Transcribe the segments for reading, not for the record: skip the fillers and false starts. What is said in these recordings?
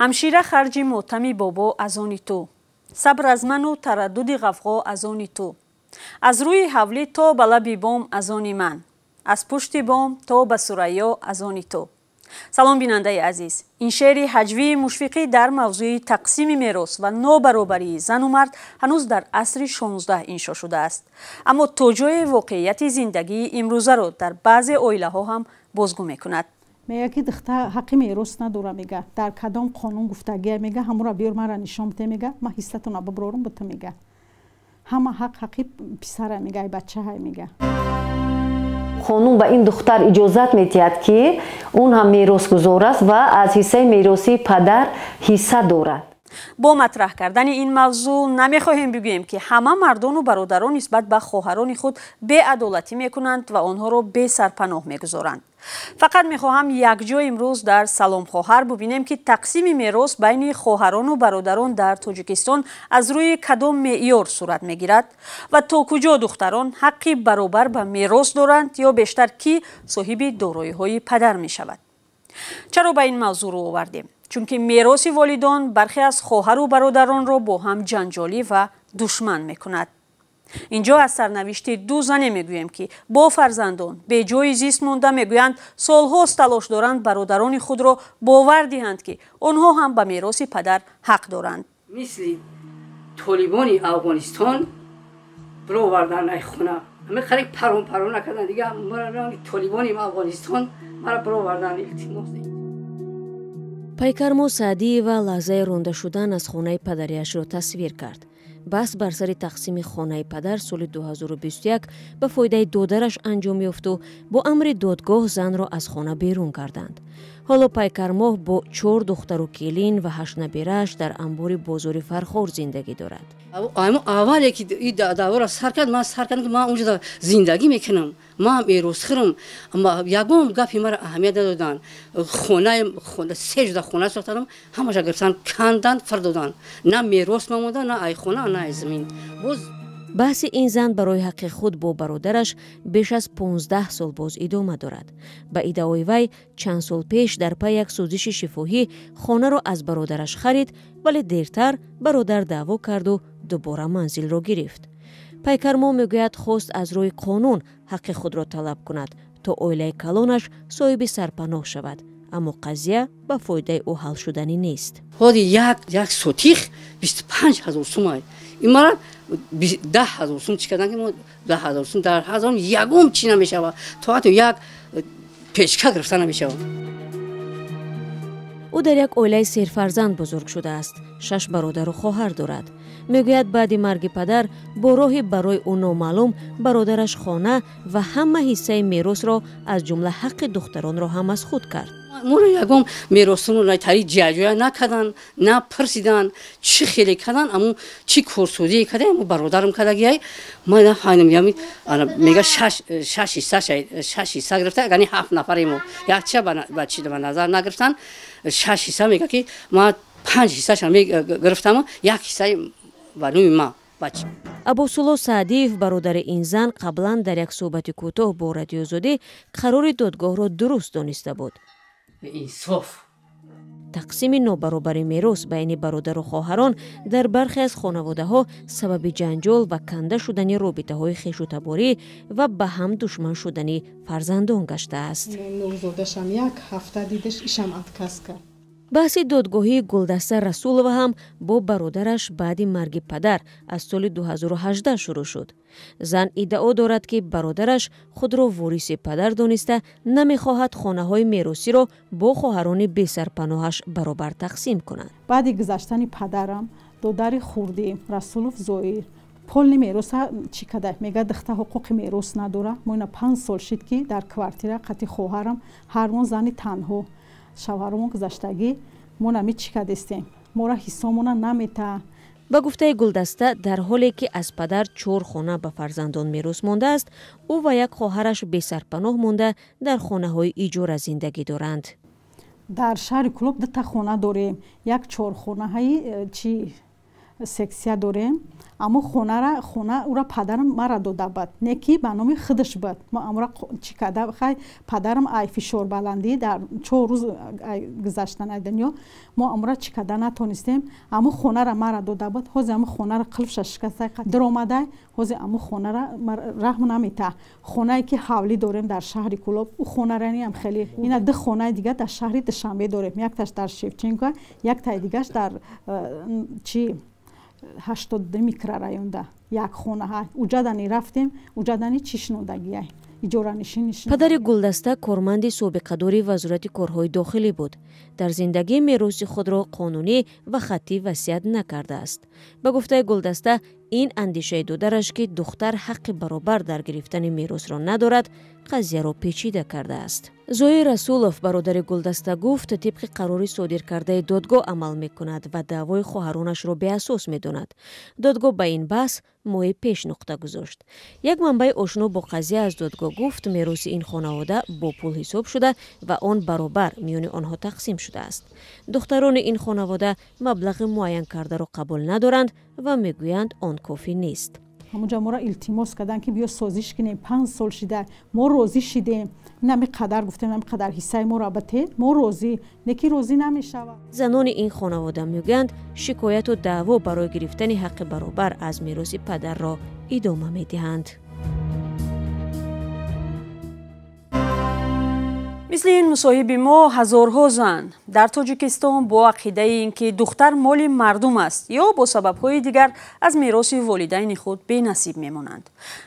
Ҳамшира, харҷи мотами бобо аз они ту, сабр аз ману тараддуди ғавғо аз они ту, аз рӯи ҳавлӣ то ба лаби бом аз они ман, аз пушти бом то ба Сурайё аз они ту. Салом, бинандаи азиз. Ин шеъри ҳаҷвии Мушфиқӣ дар мавзӯи тақсими мерос ва нобаробарии зану мард ҳанӯз дар асри 16 иншо шудааст, аммо то ҷое воқеияти зиндагии имрӯзаро дар баъзе оилаҳо ҳам бозгӯ мекунад. Мега, ки духта ҳаққи мерос надора. Мега, дар кадом қонун гуфтагия? Мега, ҳамура биёр, мара нишон бите. Мега, ман ҳиссатона биброрум бита. Мега, ҳама ҳақ ҳаққи писара. Мега, ай бачаҳай, мега. Қонун ба ин духтар иҷозат медиҳад, ки он ҳам меросгузор аст ва аз ҳиссаи меросии падар ҳисса дорад. Бо матраҳ кардани ин мавзӯъ намехоҳем бигӯем, ки ҳама мардону бародарон нисбат ба хоҳарони худ беадолатӣ мекунанд ва онҳоро бесарпаноҳ мегузоранд. Фақат мехоҳам якҷо имрӯз дар «Салом, хоҳар» бубинем, ки тақсими мерос байни хоҳарону бародарон дар Тоҷикистон аз рӯи кадом меъёр сурат мегирад ва то куҷо духтарон ҳаққи баробар ба мерос доранд ё бештар кӣ соҳиби дороиҳои падар мешавад. Чаро ба ин мавзӯъ рӯ овардем? Чунки мероси волидон бархе аз хоҳару бародаронро бо ҳам ҷанҷолӣ ва душман мекунад. Инҷо аз сарнавишти ду зане мегӯем, ки бо фарзандон беҷои зист монда, мегӯянд, солҳост талош доранд бародарони худро бовар диҳанд, ки онҳо ҳам ба мероси падар ҳақ доранд. Мисли толибони Афғонистон бировардан ай хона, ҳама қариб парон парон накардан дига. Толибони Афғонистон мара бировардан, илтимос. Пайкармо Саъдиева лаҳзаи ронда шудан аз хонаи падарияшро тасвир кард. Баҳс бар сари тақсими хонаи падар соли 2021 ба фоидаи додараш анҷом ёфту бо амри додгоҳ занро аз хона берун карданд. Ҳоло Пайкармоҳ бо чор духтару келин ва ҳашт набирааш дар анбори бозори Фархор зиндагӣ дорад. Аввале ки даъвора сар кард, ман сар кардам, ки ман онҷо зиндагӣ мекунам, ман меросхӯрам. Ягон гапи мара аҳамият надоданд. Хонаи се ҷуда хона сохтадам, ҳамаша гирифтан, кандан, фир доданд. На мерос мамонда, на ай хона, на ай замин боз. Баҳси ин зан барои ҳаққи худ бо бародараш беш аз 15 сол боз идома дорад. Ба иддаои вай, чанд сол пеш дар пай як сӯзиши шифоҳӣ хонаро аз бародараш харид, вале дертар бародар даъво карду дубора манзилро гирифт. Пайкармо мегӯяд, хост аз рӯи қонун ҳаққи худро талаб кунад, то оилаи калонаш соҳиби сарпаноҳ шавад, аммо қазия ба фоидаи ӯ ҳал шуданӣ нест. Ҳоди як сотих 25 000 сумай, ин мара 10 000 сум чӣ кардан, ки мо 10 000 сум дар ҳазорум ягон чӣ намешавад, то ҳатто як печка гирифта намешавад. Ӯ дар як оилаи серфарзанд бузург шудааст, шаш бародару хоҳар дорад. Мегӯяд, баъди марги падар бо роҳи барои ӯ номаълум бародараш хона ва ҳама ҳиссаи меросро, аз ҷумла ҳаққи духтаронро ҳам аз худ кард. Моро ягон меросонро тари ҷаҷоя накардан, на пурсидан, чӣ хеле кардан. Аму чӣ корсозие карда, аму бародарам кардагиай, ман нафаҳмидам. Ями мега, шаш ҳисса, шаш ҳисса гирифта, агани ҳафт нафаремо якча ба чи ба назар нагирифтан. Шаш ҳисса мега, ки ман панҷ ҳиссаша гирифтаму як ҳиссаи ба нуми ма. Аббосулло Саъдиев, бародари ин зан, қаблан дар як суҳбати кӯтоҳ бо Радиозодӣ қарори додгоҳро дуруст дониста буд. Инсоф. Тақсими нобаробари мерос байни бародару хоҳарон дар бархе аз хонаводаҳо сабаби ҷанҷол ва канда шудани робитаҳои хешутаборӣ ва ба ҳам душман шудани фарзандон гаштааст. Нурзодашам як ҳафта дидаш, ишам отказ кард. Баҳси додгоҳии Гулдаста Расулова ҳам бо бародараш баъди марги падар аз соли 2018 шурӯъ шуд. Зан иддао дорад, ки бародараш худро вориси падар дониста, намехоҳад хонаҳои меросиро бо хоҳарони бесарпаноҳаш баробар тақсим кунад. Баъди гузаштани падарам додари хурдӣ Расулов Зоир полный мероса чӣ када, мега, духта ҳуқуқи мерос надора. Мо ина 5 сол шид, ки дар квартира қати хоҳарам ҳармон, зани танҳо, шавҳаромон гузаштагӣ, мо нами чӣ кадестем, мора ҳиссомона намета. Ба гуфтаи Гулдаста, дар ҳоле ки аз падар чор хона ба фарзандон мерос мондааст, ӯ ва як хоҳараш бесарпаноҳ монда, дар хонаҳои иҷора зиндагӣ доранд. Дар шаҳри Кӯлоб дута хона дорем, як чорхонаҳаи чи Сексия дорем. Аммо хонара, хона ура падарам мара дода буд, не ки ба номи худаш буд. Мо амра чӣ карда, хай, падарам ай фишорбаландӣ дар 4 рӯз гузаштан ай дунё. Мо амра чӣ карда натонистем. Аммо хонара мара дода буд. Ҳозир аммо хонара қилфша шикаста даромадай. Ҳозир аммо хонара раҳм намета. Хонае ки ҳавлӣ дорем дар шаҳри Кӯлоб, ӯ хонарани хеле ина. Ду хонаи дигар дар шаҳри Душанбе дорем, якташ дар Шевченко, яктаи дигаш дар чи, 82 микрорайонда як хонаҳа. Уҷадани рафтем, уҷадани чӣ шинодагиай, иҷоранишин. Падари Гулдаста корманди собиқадори Вазорати корҳои дохилӣ буд. Дар зиндагӣ мероси худро қонунӣ ва хаттӣ васият накардааст. Ба гуфтаи Гулдаста, ин андешаи додараш, ки духтар ҳаққи баробар дар гирифтани меросро надорад, қазияро печида кардааст. Зоир Расулов, бародари Гулдаста, гуфт, тибқи қарори содиркардаи додгоҳ амал мекунад ва даъвои хоҳаронашро беасос медонад. Додгоҳ ба ин баҳс моҳи пеш нуқта гузошт. Як манбаи ошно бо қазия аз додгоҳ гуфт, мероси ин хонавода бо пул ҳисоб шуда ва он баробар миёни онҳо тақсим шудааст. Духтарони ин хонавода маблағи муайянкардаро қабул надоранд ва мегӯянд, он кофӣ нест. Ҳамунҷа моро илтимос карданд, ки биё созиш кунем, 5 сол шида. Мо розӣ шидем, нами қадар гуфтем, нами қадар ҳиссаи моро бите, мо розӣ, не ки розӣ намешавад. Занони ин хонавода мегӯянд, шикояту даъво барои гирифтани ҳаққи баробар аз мероси падарро идома медиҳанд. Мисли ин мусоҳиби мо, ҳазорҳо зан дар Тоҷикистон бо ақидаи ин ки духтар моли мардум аст ё бо сабабҳои дигар аз мероси волидайни худ бенасиб мемонанд.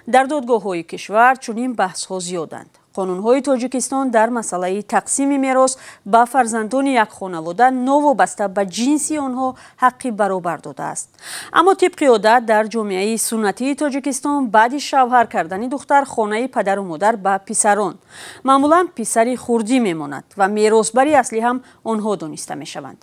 Дар додгоҳҳои кишвар чунин баҳсҳо зиёданд. Қонунҳои Тоҷикистон дар масъалаи тақсими мерос ба фарзандони як хонавода новобаста ба ҷинси онҳо ҳаққи баробар додааст. Аммо тибқи одат дар ҷомеаи суннатии Тоҷикистон, баъди шавҳар кардани духтар хонаи падару модар ба писарон, маъмулан писари хурдӣ, мемонад ва меросбари аслӣ ҳам онҳо дониста мешаванд.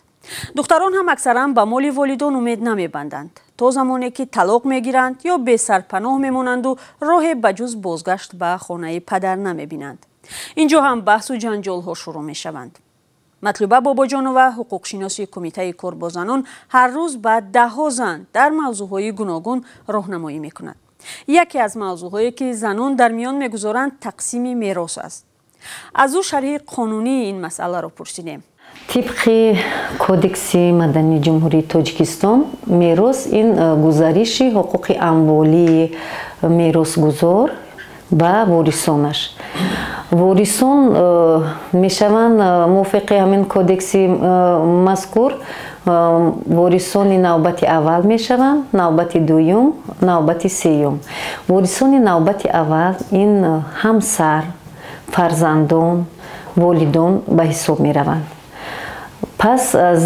Духтарон ҳам аксаран ба моли волидон умед намебанданд, то замоне ки талоқ мегиранд ё бесарпаноҳ мемонанду роҳе ба ҷуз бозгашт ба хонаи падар намебинанд. Инҷо ҳам баҳсу ҷанҷолҳо шурӯъ мешаванд. Матлуба Бобоҷонова, ҳуқуқшиноси Кумитаи кор бо занон, ҳар рӯз ба даҳҳо зан дар мавзӯъҳои гуногун роҳнамоӣ мекунад. Яке аз мавзӯъҳое, ки занон дар миён мегузоранд, тақсими мерос аст. Аз ӯ шарҳи қонунии ин масъаларо пурсидем. Тибқи Кодекси мадании Ҷумҳурии Тоҷикистон, мерос ин гузариши ҳуқуқи амволии меросгузор ба ворисонаш. Ворисон мешаванд, мувофиқи ҳамин кодекси мазкур, ворисони навбати аввал мешаванд, навбати дуюм, навбати сеюм. Ворисони навбати аввал ин ҳамсар, фарзандон, волидон ба ҳисоб мераванд. Пас аз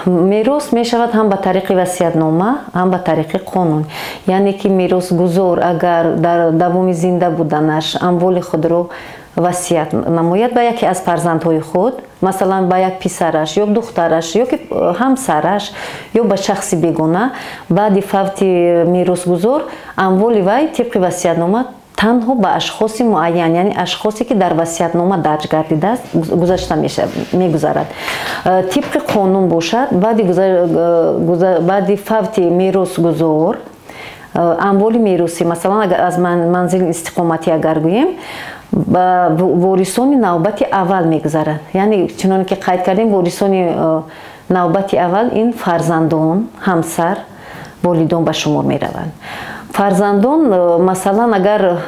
мерос мешавад ҳам ба тариқи васиятнома, ҳам ба тариқи қонун. Яъне ки меросгузор агар дар давоми зинда буданаш амволи худро васият намояд ба яке аз фарзандҳои худ, масалан, ба як писараш ё духтараш ё ки ҳамсараш ё ба шахси бегона, баъди фавти меросгузор амволи вай тибқи васиятнома танҳо ба ашхоси муайян, яъне ашхосе, ки дар васиятнома дарҷ гардидааст, гузашта мегузарад. Тибқи қонун бошад, баъди фавти меросгузор амволи меросӣ, масалан, агар аз манзили истиқоматӣ агар гӯем, ба ворисони навбати аввал мегузарад. Яъне, чуноне ки қайд кардем, ворисони навбати аввал ин фарзандон, ҳамсар, волидон ба шумор мераванд. Фарзандон, масалан, агар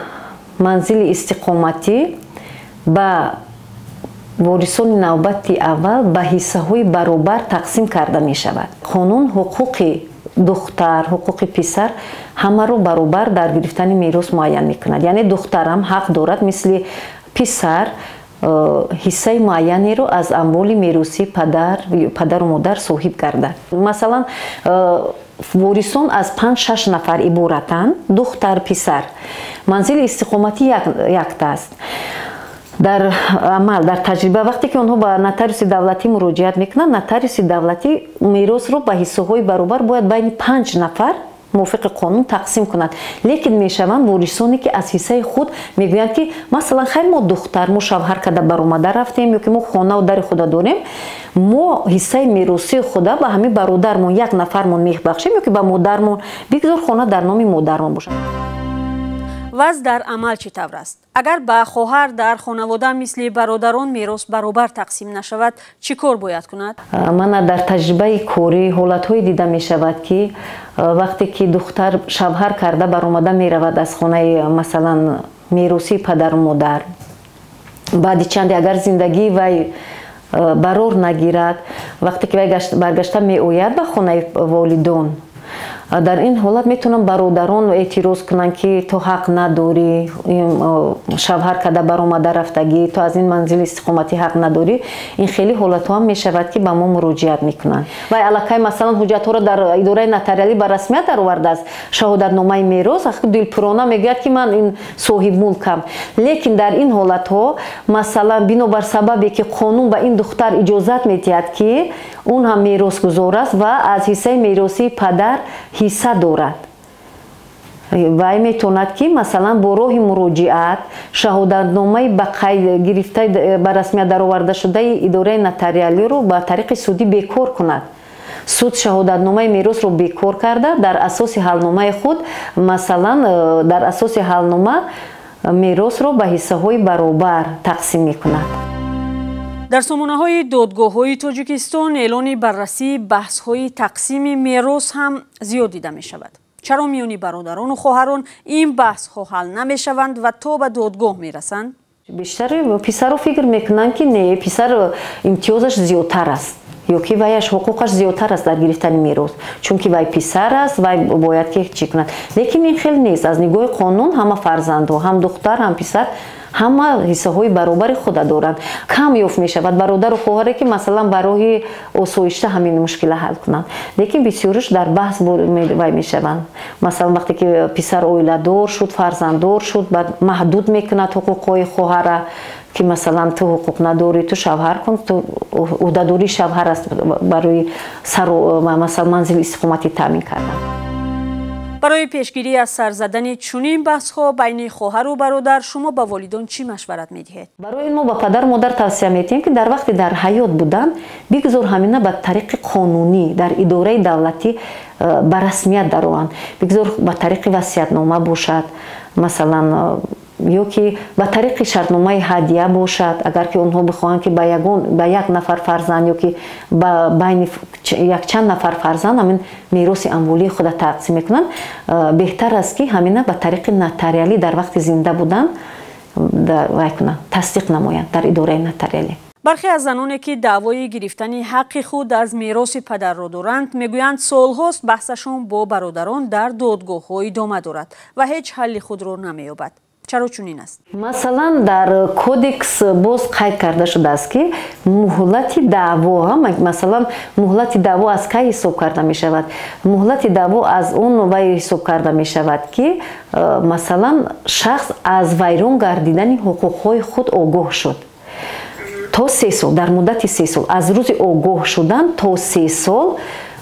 манзили истиқоматӣ ба ворисони навбати аввал ба ҳиссаҳои баробар тақсим карда мешавад. Қонун ҳуқуқи духтар, ҳуқуқи писар ҳамаро баробар дар гирифтани мерос муайян мекунад. Яъне духтарам ҳақ дорад, мисли писар, ҳиссаи муайянеро аз амволи меросии падару модар соҳиб гардад. Масалан, ворисон аз панҷ, шаш нафар иборатанд, духтар, писар, манзили истиқоматӣ якта аст. Дар амал, дар таҷриба, вақте ки онҳо ба нотариуси давлатӣ муроҷиат мекунанд, нотариуси давлатӣ меросро ба ҳиссаҳои баробар бояд байни панҷ нафар Мувофиқи қонун тақсим кунад. Лекин мешаванд ворисоне, ки аз ҳиссаи худ мегӯянд, ки масалан, хай, мо духтар, мо шавҳар карда баромада рафтем ё ки мо хонаву дари худа дорем, мо ҳиссаи меросии худа ба ҳамин бародармон, як нафармон мебахшем ё ки ба модармон, бигзор хона дар номи модармон бошад. Вазъ дар амал чӣ тавр аст? Агар ба хоҳар дар хонавода мисли бародарон мерос баробар тақсим нашавад, чӣ кор бояд кунад? Мана, дар таҷрибаи корӣ ҳолатҳое дида мешавад, ки вақте ки духтар шавҳар карда баромада меравад аз хонаи, масалан, меросии падару модар, баъди чанде агар зиндагии вай барор нагирад, вақте ки вай баргашта меояд ба хонаи волидон, дар ин ҳолат метавонанд бародарон эътироз кунанд, ки ту ҳақ надорӣ, шавҳар карда баромада рафтагӣ, ту аз ин манзили истиқоматӣ ҳақ надорӣ. Ин хеле ҳолатҳо ҳам мешавад, ки ба мо муроҷиат мекунанд. Вай аллакай, масалан, ҳуҷҷатҳоро дар идораи нотариалӣ ба расмият даровардааст, шаҳодатномаи мерос, дилпурона мегӯяд, ки ман ин соҳибмулкам. Лекин дар ин ҳолатҳо, масалан, бинобар сабабе ки қонун ба ин духтар иҷозат медиҳад, ки он ҳам меросгузор аст ва аз ҳиссаи меросии падар ҳисса дорад, вай метавонад, ки масалан, бо роҳи муроҷиат шаҳодатномаи ба қайд гирифта, ба расмият даровардашудаи идораи нотариалиро ба тариқи судӣ бекор кунад. Суд шаҳодатномаи меросро бекор карда, дар асоси ҳалномаи худ, масалан, дар асоси ҳалнома меросро ба ҳиссаҳои баробар тақсим мекунад. Дар сомонаҳои додгоҳҳои Тоҷикистон эълони баррасии баҳсҳои тақсими мерос ҳам зиёд дида мешавад. Чаро миёни бародарону хоҳарон ин баҳсҳо ҳал намешаванд ва то ба додгоҳ мерасанд? Бештари писаро фикр мекунанд, ки не, писар имтиёзаш зиёдтар аст ё ки ваяш ҳуқуқаш зиёдтар аст дар гирифтани мерос, чунки вай писар аст, вай бояд ки чӣ кунад. Лекин ин хел нест. Аз нигоҳи қонун ҳама фарзандҳо, ҳам духтар, ҳам писар, ҳама ҳиссаҳои баробари худа доранд. Кам ёфт мешавад бародару хоҳаре, ки масалан, ба роҳи осоишта ҳамин мушкила ҳал кунанд, лекин бисёриш дар баҳс вай мешаванд. Масалан, вақте ки писар оиладор шуд, фарзанддор шуд, баъд маҳдуд мекунад ҳуқуқҳои хоҳара, ки масалан, ту ҳуқуқ надорӣ, ту шавҳар кун, ту ӯҳдадории шавҳар аст барои сару, масалан, манзили истиқоматӣ таъмин кардан. Барои пешгирӣ аз сар задани чунин баҳсҳо байни хоҳару бародар шумо ба волидон чӣ машварат медиҳед? Барои ин мо ба падару модар тавсия медиҳем, ки дар вақти дар ҳаёт будан бигзор ҳамина ба тариқи қонунӣ дар идораи давлатӣ ба расмият дарованд. Бигзор ба тариқи васиятнома бошад, масалан, ё ки ба тариқи шартномаи ҳадия бошад. Агар ки онҳо бихоҳанд, ки ба ягон, ба як нафар фарзанд ё ки ба байни якчанд нафар фарзанд ҳамин мероси амволии худа тақсим мекунанд, беҳтар аст, ки ҳамина ба тариқи нотариалӣ дар вақти зинда будан вай кунанд, тасдиқ намоянд дар идораи нотариалӣ. Бархе аз заноне, ки даъвои гирифтани ҳаққи худ аз мероси падарро доранд, мегӯянд, солҳост баҳсашон бо бародарон дар додгоҳҳо идома дорад ва ҳеҷ ҳалли худро намеёбад. Чаро чунин аст? Масалан, дар кодекс боз қайд карда шудааст, ки муҳлати даъво, масалан, муҳлати даъво аз кай ҳисоб карда мешавад? Муҳлати даъво аз он вай ҳисоб карда мешавад, ки масалан, шахс аз вайрон гардидани ҳуқуқҳои худ огоҳ шуд, то 3 сол. Дар муддати 3 сол аз рӯзи огоҳ шудан то 3 сол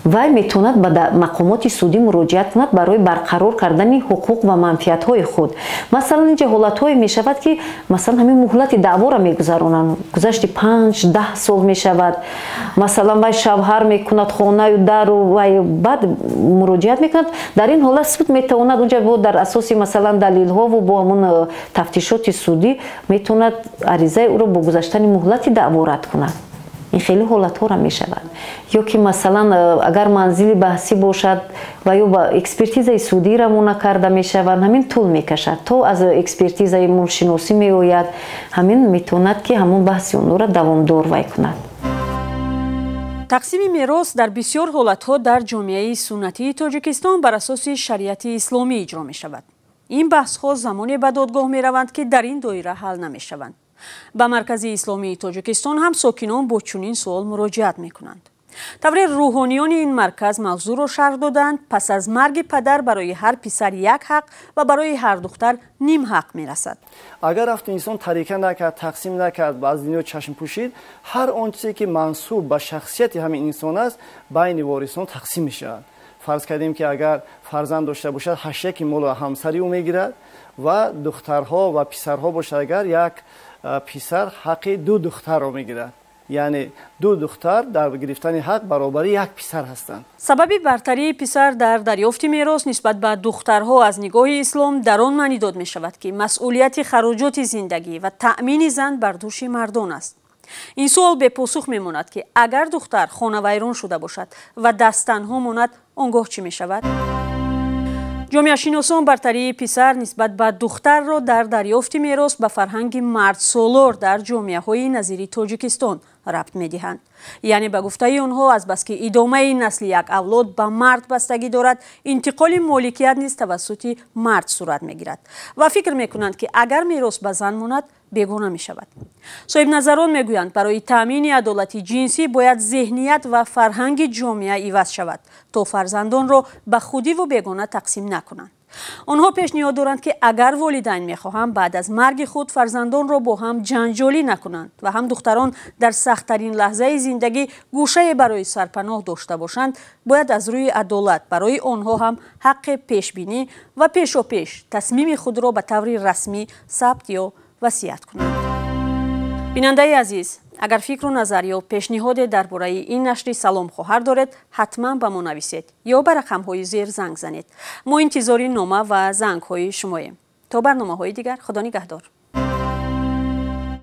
вай метавонад ба мақомоти судӣ муроҷиат кунад барои барқарор кардани ҳуқуқ ва манфиатҳои худ. Масалан, инҷа ҳолатҳое мешавад, ки масалан, ҳамин муҳлати даъворо мегузаронанд, гузашти 5-10 сол мешавад. Масалан, вай шавҳар мекунад, хонаю дару вай, баъд муроҷиат мекунад. Дар ин ҳолат суд метавонад унҷа бо дар асоси, масалан, далилҳову бо ҳамон тафтишоти судӣ метавонад аризаи ӯро бо гузаштани муҳлати даъво рад кунад. Ин хеле ҳолатҳоро мешавад. Ё ки масалан, агар манзили баҳсӣ бошад ва ё ба экспертизаи судӣ равона карда мешаванд, ҳамин тӯл мекашад, то аз экспертизаи мулкшиносӣ меояд, ҳамин метавонад, ки ҳамон баҳси онҳоро давомдор вай кунад. Тақсими мерос дар бисёр ҳолатҳо дар ҷомеаи суннатии Тоҷикистон бар асоси шариати исломӣ иҷро мешавад. Ин баҳсҳо замоне ба додгоҳ мераванд, ки дар ин доира ҳал намешаванд. Ба Маркази исломии Тоҷикистон ҳам сокинон бо чунин суол муроҷиат мекунанд. Тавре рӯҳониёни ин марказ мавзӯъро шарҳ доданд, пас аз марги падар барои ҳар писар як ҳақ ва барои ҳар духтар ним ҳақ мерасад. Агар рафту инсон тарика накард, тақсим накард ва аз дунё чашм пӯшид, ҳар он чизе, ки мансуб ба шахсияти ҳамин инсон аст, байни ворисон тақсим мешавад. Фарз кардем, ки агар фарзанд дошта бошад, ҳаштяки молро ҳамсари ӯ мегирад ва духтарҳо ва писарҳо бошад, агар як писар ҳаққи ду духтарро мегирад, яъне ду духтар дар гирифтани ҳақ баробари як писар ҳастанд. Сабаби бартарии писар дар дарёфти мерос нисбат ба духтарҳо аз нигоҳи ислом дар он маънӣ дод мешавад, ки масъулияти хароҷоти зиндагӣ ва таъмини зан бар дӯши мардон аст. Ин суол бепосух мемонад, ки агар духтар хонавайрон шуда бошад ва дасттанҳо монад, он гоҳ чӣ мешавад? Ҷомеашиносон бартарии писар нисбат ба духтарро дар дарёфти мерос ба фарҳанги мардсолор дар ҷомеаҳои назири Тоҷикистон рабт медиҳанд. Яъне, ба гуфтаи онҳо, азбаски идомаи насли як авлод ба мард бастагӣ дорад, интиқоли моликият низ тавассути мард сурат мегирад ва фикр мекунанд, ки агар мерос ба зан монад, бегона мешавад. Соҳибназарон мегӯянд, барои таъмини адолати ҷинсӣ бояд зеҳният ва фарҳанги ҷомеа иваз шавад, то фарзандонро ба худиву бегона тақсим накунанд. Онҳо пешниҳод доранд, ки агар волидайн мехоҳанд баъд аз марги худ фарзандонро бо ҳам ҷанҷолӣ накунанд ва ҳам духтарон дар сахттарин лаҳзаи зиндагӣ гӯшае барои сарпаноҳ дошта бошанд, бояд аз рӯи адолат барои онҳо ҳам ҳаққи пешбинӣ ва пешопеш тасмими худро ба таври расмӣ сабт ё васият кунанд. Бинандаи азиз, агар фикру назар ё пешниҳоде дар бораи ин нашри «Салом, хоҳар» доред, ҳатман ба мо нависед ё ба рақамҳои зер занг занед. Мо интизори нома ва зангҳои шумоем. То барномаҳои дигар, Худо нигаҳдор.